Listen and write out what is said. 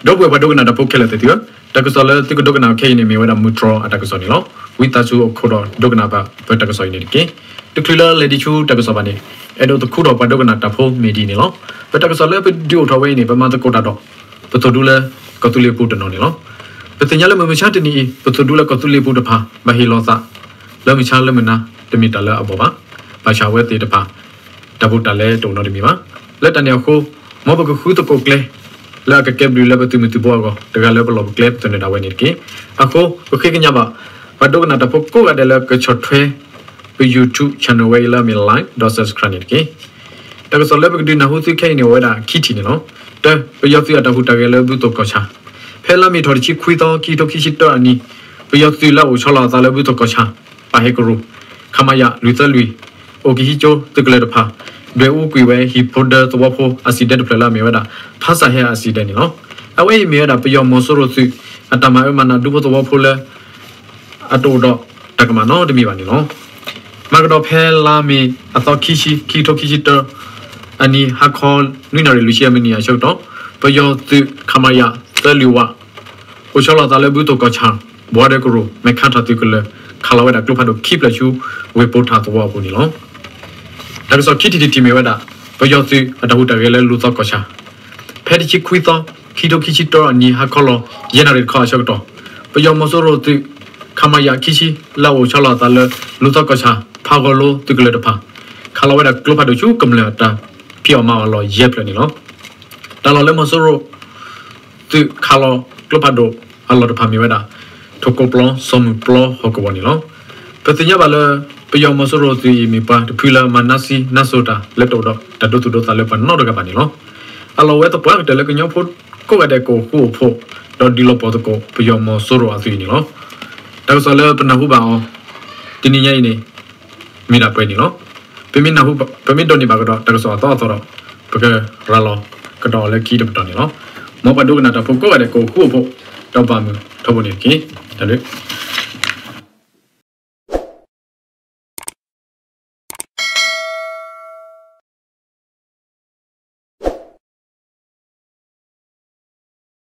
ဒီပုၢ်ဝဲၢ်ပှၤဒိကနၣ်တၢ်ဖိခဲလၢာ်သ့ၣ်သုဧၢ, တၢ်ကစီၣ်လၢသုကဒိကနၣ်ခဲအံၤန့ၣ် မ့ၢ်ဝဲဒၣ်မုၢ်တြီၢ်အတၢ်ကစီၣ်န့ၣ်လီၤ. ဝံသးစူၤအိၣ်ခိးဒီးဒိကနၣ်ဘၣ်ပတၢ်ကစီၣ်အံၤန့ၣ်တက့ၢ်. တချုးလၢလဲၤဒံးဆူတၢ်ကစီၣ်ဘၣ်န့ၣ်, အဲၣ်ဒိးသခူထီၣ်ပှၤဒိကနၣ်တၢ်ဖိမ့ၢ်ဒ်န့ၣ်လီၤ. ပတၢ်ကစီၣ်လၢပဒုးအိၣ်ထီၣ်ဝဲအံၤန့ၣ် ပမၤသကိးတၢ်ဒီး ပသိၣ်ဒူလၢကီၢ်သူလ့ၤပူၤတနီၤန့ၣ်လီၤ. ပသ့ၣ်ညါလၢမုၢ်မဆါတနံၤအံၤ ပသိၣ်ဒူလၢကီၢ်သူလ့ၤပူၤတဖၣ် ဘၣ်ဟ့ၣ်လီၤသး လၢမုၢ်ဆါလၢမုၢ်နၤ တမ့ၢ်တၢ်လၢအဘီၣ်ဘၣ်. ဘၣ်ဆၣ်အဝဲသ့ၣ်တဖၣ် တၢ်ဖိတၢ်လံၤတအိၣ်နီတမံၤဘၣ်. လၢတၢ်န့ၣ်အဃိ, မ်ပကဃုသကိးကျဲ လၢအကကဲဘျုးလၢပသုးမုၢ်သံၣ်ဘိအဂီၢ် တဂၤလၢပလီၢ်ပကျဲပသနၢၣ်ဒၣ်ဝဲန့ၣ်တက့ၢ်. အဃိ ပဃ့ကညးဘၣ် ပှၤဒိကနၣ်တၢ်ဖိကိးဂၤဒဲးလၢကဆီၣ်ထွဲ ပ YouTube channel ဝဲအံၤလၢအမ့ၢ် like ဒီး subscribe န့ၣ်တက့ၢ်. တၢ်ကစီၣ်လၢပကဒုးနၢ်ဟူသုခဲအံၤန့ၣ် အိၣ်ဝဲဒၣ်ခံထံၣ်န့ၣ်လီၤ. တၢ, ပယီၤသုးအတၢ်ဟူးတၢ်ဂဲၤလၢဘူၣ်သိၣ်ကီၢ်ဆၣ်, ဖဲလါမ့ၤထီၣ်တဆံခွံသီ ခံကထိခံဆံတၢအနံၤ, ပယီၤသုးလၢအအိၣ်ဆီလီၤအသးလၢဘူၣ်သိၣ်ကီၢ်ဆၣ် ပာ်ဟဲကရူၢ် ခမရ လွံၢ်သၢလွံၢ် အိၣ်ကဟံးကၠိသုးကလၢၤတဖၣ် ဒွဲၣ်အူကွံာ်ဝဲဟံၣ်ဖိဒၢသဝီဖိအစံၣ်ဒဲတဖျၢၣ်လၢအမ့ၢ်ဝဲဒၣ် ဖါစၢ်ဟဲအစံၣ်ဒဲန့ၣ်လီၤ. အဝဲအံၤမ့ၢ်ဝဲဒၣ်ပယီၤမီၤစိရိၤသုး အတၢ်မၤအၢမၤနးဒူဖိသဝီဖိလၢ အတအိၣ်ဒီးတၢ်ကမၣ်နီတမံၤဘၣ်န့ၣ်လီၤ. မၤကဒီးဖဲလါမ့ၤအသီခံဆံ ခံကထိခံဆံတၢ အနံၤဟါခီ နွံနၣ်ရံၣ်လွံၢ်ဆံအမံးနံးအဆၢကတီၢ် ပယီၤသုး ခမရ သၢလွံၢ်ဝး အိၣ်ဆီလီၤသးလၢဘူၣ်သိၣ်ကီၢ်ဆၣ် ဘီဒဲကရူၢ် မဲာ်ခါထၣ်သုးကလၢၤ ခးလီၤဝဲဒၣ်ကျိဖးဒိၣ်ခံဖျၢၣ်ဆူ ဝ့ၢ်ပိာ်ထၣ်သဝီအပူၤန့ၣ်လီၤ. တၢ်ကစီၣ်ခံထံၣ်တထံၣ်မ့ၢ်ဝဲဒၣ် ပယီၤသုးအတၢ်ဟူးတၢ်ဂဲၤလၢလူၤသီကီၢ်ဆၣ် ဖဲတဆံခွံသီ ခံကထိခံဆံတၢအနံၤဟါခီလီၤ ယဲၢ်နၣ်ရံၣ်တခီအဆၢကတီၢ် ပယီၤမီၤစိရိၤသုး ခမရ ခံဆံ လၢအအိၣ်ဆီလီၤအသးလၢ လူၤသီကီၢ်ဆၣ် ဖးဂီၤလိသုးကလၢၤတဖၣ် ခးလီၤဝဲဒၣ်ကျိဖးဒိၣ်ဆူကမျၢၢ်အတၢ်ဖံးအီၣ်မၤအီၣ်အလီၢ်ယဲၢ်ဖျၢၣ်န့ၣ်လီၤ. တၢ်လီၢ်လၢမီၤစိရိၤသုးခးလီၤကျိဖးဒိၣ်အလီၢ်တဖၣ်မ့ၢ်ဝဲဒၣ် ထိၣ်ကိးပျီ စီၤမုၢ်ပျီဟီၣ်ကဝီၤန့ၣ်လီၤ. ပသ့ၣ်ညါဘၣ်လၢ ပယီၤမီၤစိရိၤသုးအံၤမ့ၢ်ပှၤတဖုလၢမၤနးစံနါစိၤတၢ်လၢတအိၣ်ဒီးတၢ်ဒိသူၣ်ဒိသးလၢပှၤနီတဂၤဘၣ်န့ၣ်လီၤ. အလီၢ်ဝဲသပှၢ်ကတၢၢ်လၢကညီဖိကိးဂၤဒဲးကအိၣ်ဃူအိၣ်ဖိး ဒီးဒုးလီၤပှီၢ်သကိးပယီၤမီၤစိရိၤအသုးအံၤန့ၣ်လီၤ. တၢ်ကစီၣ်လၢပနၢ်ဟူဘၣ်အီၤ တနံၤညါအံၤန့ၣ် မ့ၢ်ဒၣ်ပှဲၤန့ၣ်လီၤ. ပမ့ၢ်နၢ်ဟူဘၣ် ပမ့ၢ်ဒိးန့ၢ်ဘၣ်ကဒီးတၢ်ကစီၣ်အသီအသီဒီး ပကရၤလီၤကဒီးအီၤလၢခံတပတီၢ်န့ၣ်လီၤ. မ်ပှၤဒိကနၣ်တၢ်ဖိကိးဂၤဒဲးကအိၣ်ဃူအိၣ်ဖိး ဒီးဘၣ်မုာ်ထီဘိန့ၣ်တက့ၢ်. တၢ်ဘျုး